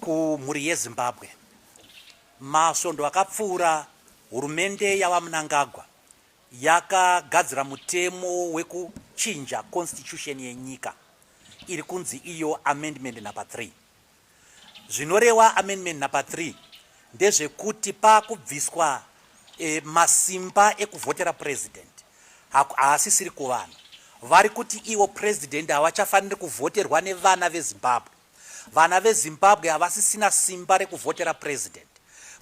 Kumhuri yeZimbabwe, masvondo akapfuura hurumende yaVaMnangagwa yakagadzira mutemo wekuchinja constitution yenyika iri kunzi iyo amendment number 3. Zvinoreva amendment number 3 ndezvekuti pakubviswa masimba ekuvhotera president haasisiri kuvanhu. Vari kuti ivo president havachafaniri kuvhoterwa nevana veZimbabwe. Vana veZimbabwe havasisina simba rekuvhotera president.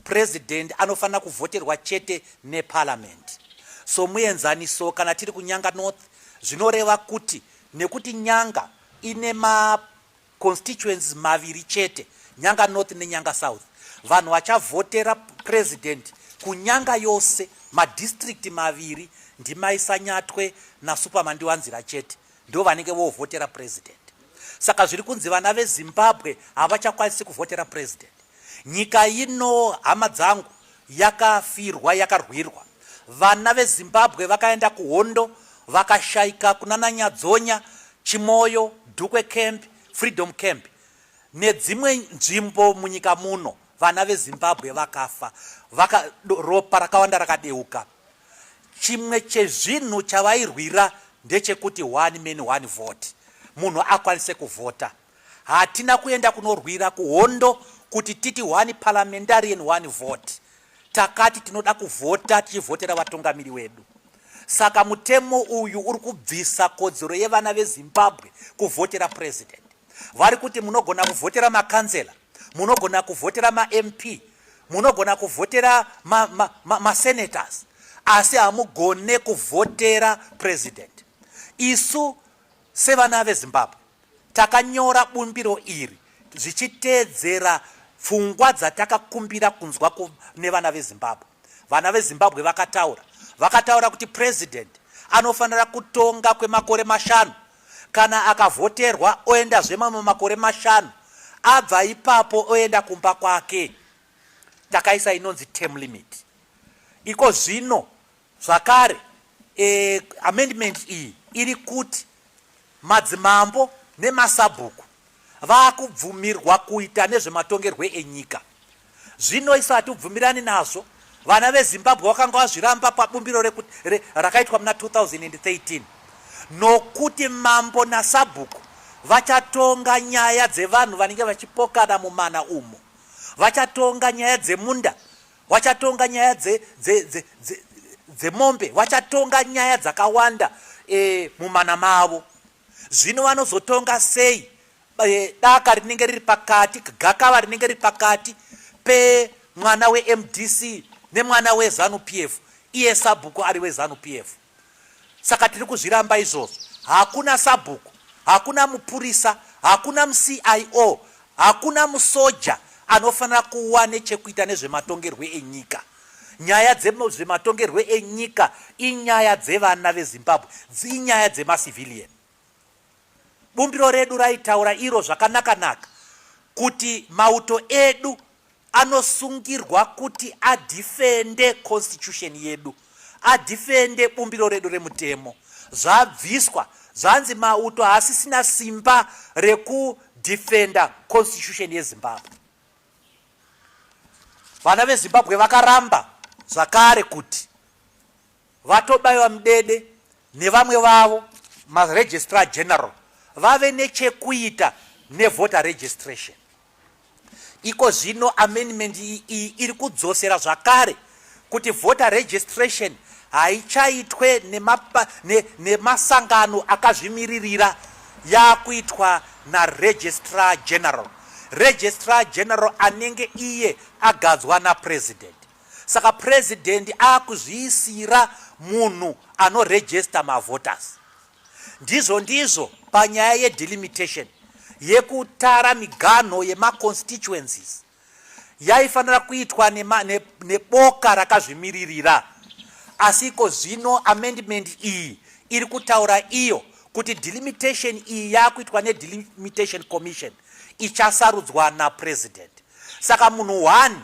President anofanira kuvhoterwa chete neparliament. Somuenzaniso, kana tiri kuNyanga North, zvinoreva kuti nekuti Nyanga ine maconstituencies maviri chete, Nyanga North neNyanga South, vanhu vachavhotera president kuNyanga yose madistrict maviri ndiMai Sanyatwe naSupa Mandiwanzira chete, ndo vanenge vovhotera president. Saka zviri kunzi vana veZimbabwe havachakwanisi kuvhotera president. Nyika ino, hama dzangu, yakafirwa, yakarwirwa. Vana veZimbabwe vakaenda kuhondo, vakashaika kunana Nyadzonya, Chimoyo, Dukwe Camp, Freedom Camp nedzimwe nzvimbo munyika muno. Vana veZimbabwe vakafa, ropa rakawanda rakadeuka. Chimwe chezvinhu chavairwira ndechekuti one man one vote, munhu akwanise kuvhota. Hatina kuenda kunorwira kuhondo kuti titi one parliamentarian one vote. Takati tinoda kuvhota tichivhotera vatungamiri wedu. Saka mutemo uyu uri kubvisa kodzero yevana veZimbabwe kuvhotera president. Vari kuti munogona kuvhotera makanzela, munogona kuvhotera maMP, munogona kuvhotera masenators, asi hamugone kuvhotera president. Isu sevana veZimbabwe takanyora bumbiro iri zvichiteedzera pfungwa dzatakakumbira kunzwa nevana veZimbabwe. Vana veZimbabwe vakataura kuti president anofanira kutonga kwemakore 5. Kana akavhoterwa oendazve mamwe makore 5, abva ipapo oenda kumba kwake. Takaisa inonzi term limit. Iko zvino zvakare amendment iyi iri kuti madzimambo nemasabhuku vaakubvumirwa kuita nezvematongerwe enyika. Zvino isu hatibvumirani nazvo. Vana veZimbabwe vakanga vazviramba pabumbiro rakaitwa muna 2013, nokuti mambo nasabhuku vachatonga nyaya dzevanhu vanenge vachipokana mumana umo, vachatonga nyaya dzemunda, vachatonga nyaya dzemombe, vachatonga nyaya dzakawanda mumana mavo. Zvino vanozotonga sei daka rinenge riri pakati, gakava rinenge riri pakati pemwana weMDC nemwana weZANU PF, iye sabhuku ari weZANU PF? Saka tiri kuzviramba izvozvo. Hakuna sabhuku, hakuna mupurisa, hakuna muCIO, hakuna musoja anofanira kuwa nechekuita nezvematongerwe enyika. Nyaya dzezvematongerwe enyika inyaya dzevana veZimbabwe, inyaya dzemacivilian. Bumbiro redu raitaura iro zvakanaka-naka kuti mauto edu anosungirwa kuti adhifende constitution yedu, adhifende bumbiro redu remutemo. Zvabviswa, zvanzi mauto haasisina simba rekudhifenda constitution yeZimbabwe. Vana veZimbabwe vakaramba zvakare kuti vatobaiwa mudede nevamwe vavo maregistrar general vave nechekuita nevoter registration. Iko zvino amendment iyi iri kudzosera zvakare kuti voter registration haichaitwe nemasangano akazvimiririra, yakuitwa naregistrar general. Registrar general anenge iye agadzwa napresident. Saka president akuzviisira munhu anoregista mavoters. Ndizvo panyaya yedelimitation, yekutara miganho yemaconstituencies, yaifanira kuitwa neboka rakazvimiririra. Asi iko zvino amendment iyi iri kutaura iyo kuti delimitation iyi yakuitwa nedelimitation commission ichasarudzwa napresident. Saka munhu 1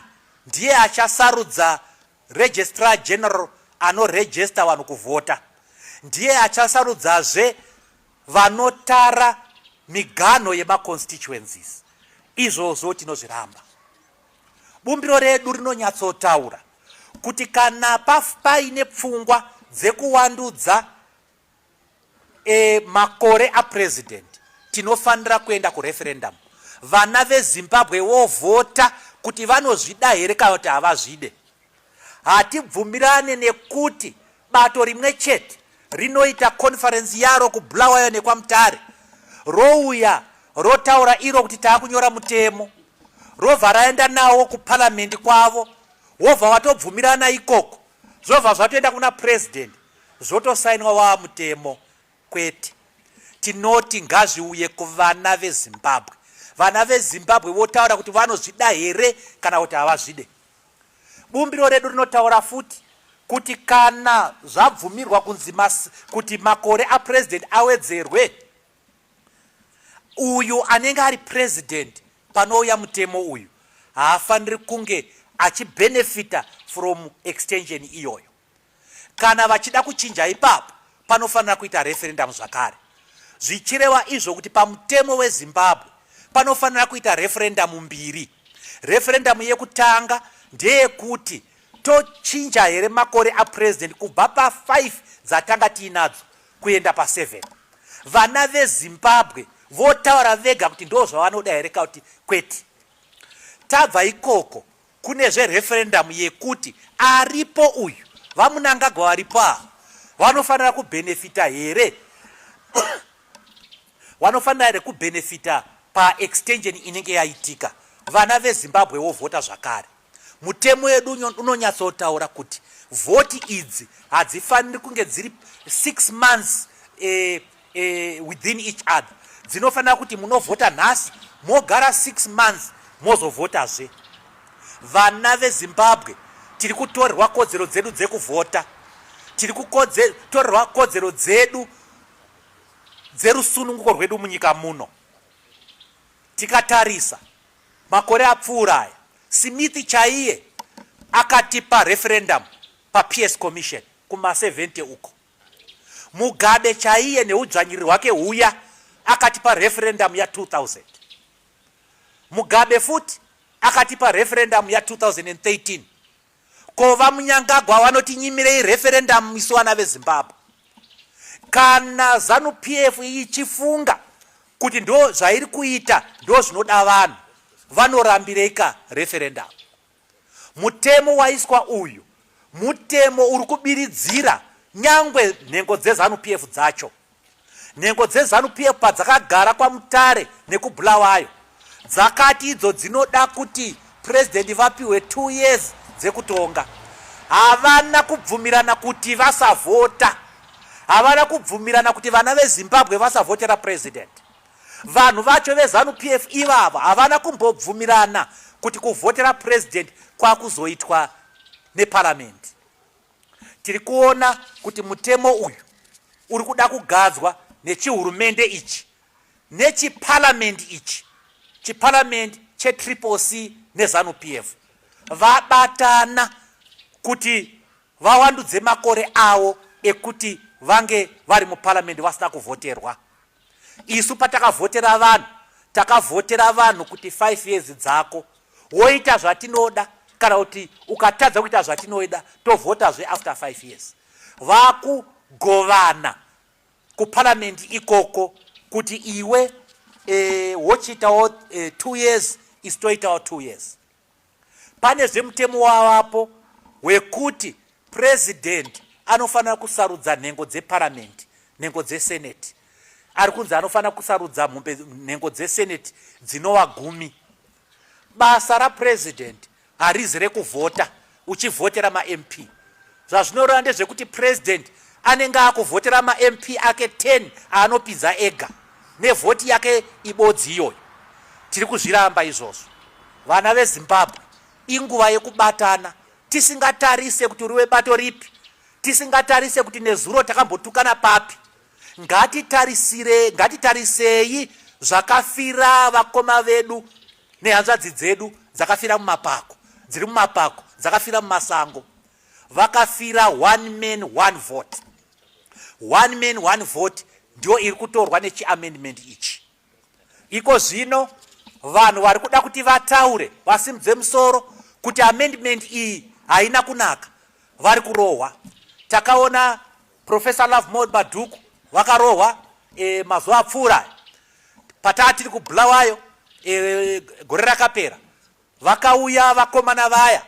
ndiye achasarudza registrar general anorejista vanhu kuvhota, ndiye achasarudzazve vanotara miganho yemaconstituencies. Izvozvo tinozviramba. Bumbiro redu rinonyatsotaura kuti kana paine pfungwa dzekuwandudza makore apresident, tinofanira kuenda kureferendum, vana veZimbabwe vovhota kuti vanozvida here kana kuti havazvide. Hatibvumirane nekuti bato rimwe chete rinoita conference yaro kuBulawayo nekwaMutare, rouya rotaura iro kuti taakunyora mutemo, robva raenda nawo kuparamende kwavo, wobva watobvumirana ikoko, zvobva zvatoenda kuna president, zvotosainwa, wava mutemo. Kwete, tinoti ngazviuye kuvana veZimbabwe, vana veZimbabwe votaura kuti vanozvida here kana kuti havazvide. Bumbiro redu rinotaura futi kuti kana zvabvumirwa kunzi kuti makore apresident awedzerwe, uyu anenge ari president panouya mutemo uyu haafaniri kunge achibenefita from extension iyoyo. Kana vachida kuchinja ipapo, panofanira kuita referendum zvakare, zvichireva izvo kuti pamutemo weZimbabwe panofanira kuita referendum mbiri. Referendum yekutanga ndeyekuti tochinja here makore apresident kubva pa5 dzatanga tiinadzo kuenda pa7. Vana veZimbabwe votaura vega kuti ndo zvavanoda here kana kuti kwete. Tabva ikoko, kune zvereferendum yekuti aripo uyu, VaMnangagwa varipo ava, vanofanira kubhenefita here, vanofanira here kubhenefita paextension inenge yaitika. Vana veZimbabwe vovhota zvakare. Mutemo wedu unonyatsotaura kuti vhoti idzi hadzifaniri kunge dziri 6 months within each other. Dzinofanira kuti munovhota nhasi, mogara 6 months, mozovhotazve. Vana veZimbabwe, tiri kutorerwa kodzero dzedu dzekuvhota, tiri kutorerwa kodzero dzedu dzerusununguko rwedu munyika muno. Tikatarisa makore apfuura aya, Smith chaiye akatipa referendum paPeace Commission kuma70 uko. Mugabe chaiye neudzvanyiriri hwake huya akatipa referendum ya2000. Mugabe futi akatipa referendum ya2013. Ko VaMnangagwa vanotinyimirei referendum isu vana veZimbabwe? Kana ZANU PF ichifunga kuti ndo zvairi kuita ndo zvinoda vanhu, vanorambirei referendum? Mutemo waiswa uyu mutemo uri kubiridzira nyangwe nhengo dzeZANU PF dzacho. Nhengo dzeZANU PF padzakagara kwaMutare nekuBulawayo, dzakati idzo dzinoda kuti purezidendi vapiwe 2 years dzekutonga. Havana kubvumirana kuti vasavhota, havana kubvumirana kuti vana veZimbabwe vasavhotera purezidendi. Vanhu vacho veZANU PF ivavo havana kumbobvumirana kuti kuvhotera purezidendi kwakuzoitwa neparamende. Tiri kuona kuti mutemo uyu uri kuda kugadzwa nechihurumende ichi nechiparamende ichi, chiparamende cheTriple C neZANU PF vabatana kuti vawandudze makore avo ekuti vange vari muparamende vasina kuvhoterwa. Isu patakavhotera vanhu, takavhotera vanhu kuti 5 years dzako woita zvatinoda, kana kuti ukatadza kuita zvatinoida, tovhotazve after 5 years. Vakugovana kuparamende ikoko kuti iwe wochiitawo 2 years, isu toitawo 2 years. Pane zvemutemo wavapo wekuti purezidendi anofanira kusarudza nhengo dzeparamende, nhengo dzeseneti. Ari kunzi anofanira kusarudza nhengo dzeseneti dzinova 10. Basa rapurezidendi harizi rekuvhota uchivhotera maMP. Zvazvinoreva ndezvekuti purezidendi anenge akuvhotera maMP ake 10 aanopinza ega nevhoti yake ibodzi iyoyo. Tiri kuzviramba izvozvo. Vana veZimbabwe, inguva yekubatana, tisingatarise kuti uri webato ripi, tisingatarise kuti nezuro takambotukana papi. Ngatitarisire, ngatitarisei zvakafira vakoma vedu nehanzvadzi dzedu dzakafira mumapako, dziri mumapako, dzakafira mumasango. Vakafira one man, one vote. One man, one vote ndio iri kutorwa nechiamendment ichi. Iko zvino Vanhu vari kuda kuti vataure, vasimudze musoro kuti amendment iyi haina kunaka, vari kurohwa. Takaona Professor Lovemore Madhuku vakarohwa mazuva apfuura pataa tiri kuBulawayo gore rakapera. Vakauya vakomana vaya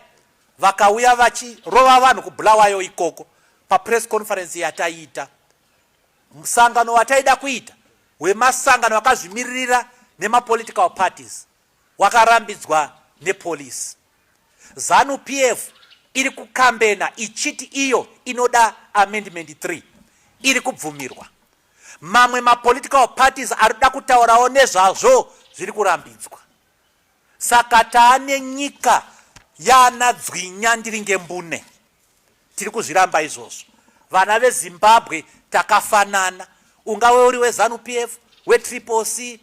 vakauya vachirova vanhu kuBulawayo ikoko papress conference yataiita. Musangano wataida kuita wemasangano akazvimiririra nemapolitical parties wakarambidzwa nepolice. Zanu PF iri kukambena ichiti iyo inoda amendment 3 iri kubvumirwa. Mamwe mapolitical parties ari kuda kutaurawo nezvazvo zviri kurambidzwa. Saka taane nyika yaana dzwinya ndiringe mbune. Tiri kuzviramba izvozvo. Vana veZimbabwe takafanana. Ungawe uri weZanu PF, weTriple C,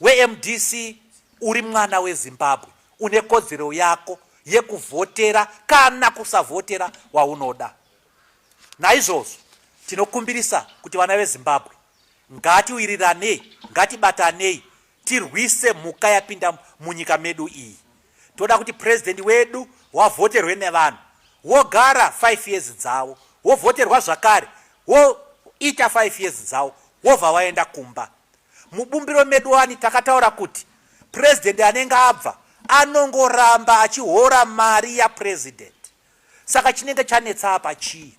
weMDC, uri mwana weZimbabwe. Une kodzero yako yekuvhotera kana kusavhotera waunoda. Naizvozvo tinokumbirisa kuti vana veZimbabwe ngatiwiriranei, ngatibatanei tirwise mhuka yapinda munyika medu iyi. Toda kuti president wedu wavhoterwe nevanhu, wogara 5 years dzavo, wovhoterwa zvakare, woita 5 years dzavo, wobva waenda kumba. Mubumbiro medu wani takataura kuti president anenge abva anongoramba achihora mari yapresident. Saka chinenge chanetsa apa chii?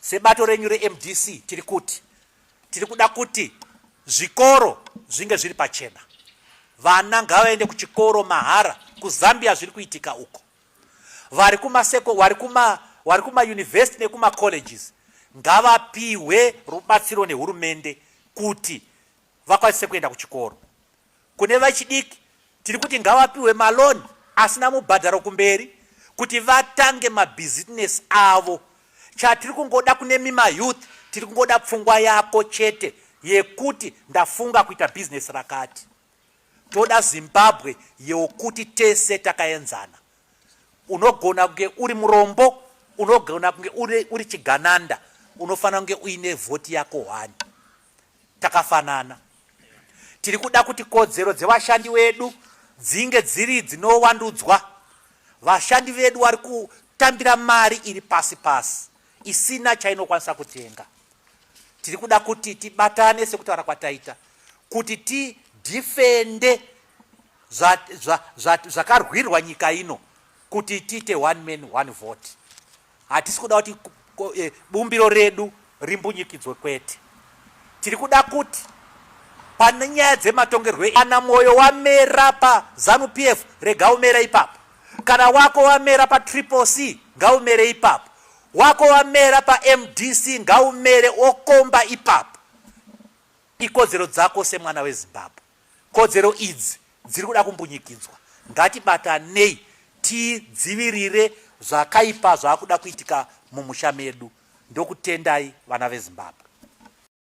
Sebato renyu reMDC tiri kuti tiri kuda kuti zvikoro zvinge zviri pachena. Vana ngavaende kuchikoro mahara. KuZambia zviri kuitika uko. Vari kumaseko, vari kuma vari kumayunivhesiti nekumacolleges ngavapihwe rubatsiro nehurumende kuti vakwanise kuenda kuchikoro. Kune vechidiki tiri kuti ngavapiwe maloni asina mubhadharo kumberi kuti vatange mabhizinesi avo. Chatiri kungoda kune mima youth, tiri kungoda pfungwa yako chete yekuti ndafunga kuita bhizinesi rakati. Toda Zimbabwe yokuti tese takaenzana. Unogona kunge uri murombo, unogona kunge uri chigananda, unofanira kunge uine vhoti yako hwani. Takafanana. Tiri kuda kuti kodzero dzevashandi vedu dzinge dziri dzinowandudzwa. Vashandi vedu vari kutambira mari iri pasi pasi isina chainokwanisa kutenga. Tiri kuda kuti tibatane sekutaura kwataita kuti tidhifende zvakarwirwa nyika ino kuti tiite one man one vote. Hatisi kuda kuti bumbiro redu rimbunyikidzwe kwete. Tiri kuda kuti pane nyaya dzematongerwo, kana mwoyo wamera paZanu PF rega umere ipapo, kana wako wamera paTriple C ngaumere ipapo, wako wamera paMDC ngaumere okomba ipapo. Ikodzero dzako semwana weZimbabwe. Kodzero idzi dziri kuda kumbunyikidzwa. Ngatibatanei tidzivirire zvakaipa zvaakuda kuitika mumusha medu. Ndokutendai vana veZimbabwe.